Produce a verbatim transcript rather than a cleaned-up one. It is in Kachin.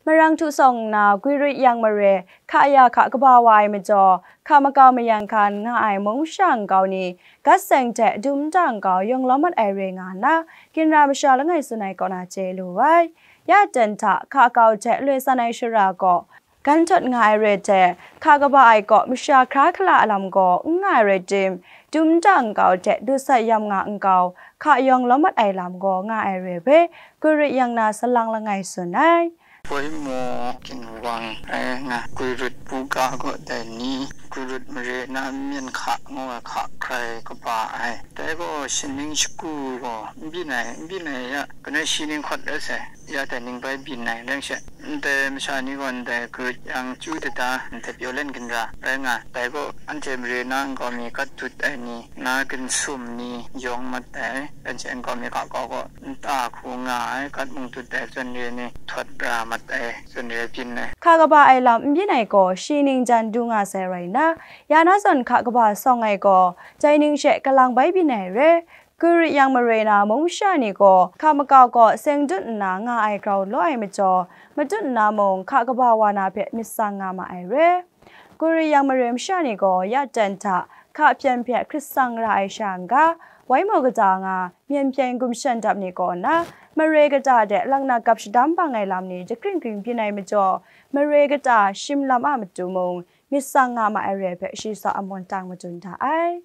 Marang htu sawng nna, Gwirit yang mare hka ya hka kaba wa ai majaw, hka makau mayang hkan nga ai mung masha nkau ni, gat seng hte dum nta nkau yawng lawm mat ai re nga nna, ginra masha langai tsun ai kaw na chye lu ai. Ya ten hta hka kau hte loi san ai shara gaw, gan htawt nga ai re hte, hka kaba ai kaw masha hkra hkala a lam gaw n nga ai rai tim, dum nta nkau hte dusat yam nga nkau, hka yawng lawm mat ai lam gaw nga ai re hpe, Gwirit yang na salang langai tsun ai. Poimo ginwang rai nga, Gwirit buga gaw dai ni, Gwirit mare na myen hka ngu ai hka hkrai kaba ai. Dai gaw shaning shagu gaw n byin ai, n byin ai ya, kanu shi ning hkawt rai sai, ya dai ning bai byin ai, rai she. Ndai masha ni gaw ndai Gwirit yang chyu dada, ndai pyaw len ginra rai nga, dai gaw anhte mare na nkau mi gat dut ai ni, na ginsum ni yawng mat ai, rai she nkau mi hka kau gaw nta hku nga ai, gat mung dut ai zawn re ni htawt ra mat ai, zawn re byin ai. Hka kaba ai lam n byin ai gaw, shi ning jan du nga sai rai nna, ya na zawn hka kaba sawng ai gaw, dai ning she kalang bai byin ai re. Gwirit yang mare na mung masha ni gaw, hka makau gaw seng dut nna nga ai grau law ai majaw, madut nna mung hka kaba wa na hpe myit tsang nga ma ai re. Gwirit yang mare masha ni gaw ya ten hta hka hpyen hpe hkrit tsang ra ai sha n-ga, wai maw kata nga, myen hpyen gumshan dap ni kaw nna, mare kata de laknak gap shadam bang ai lam ni jakring kring byin ai majaw, mare kata shim lam a matu mung myit tsang nga ma ai re hpe shi sa a mawn tang madun da ai.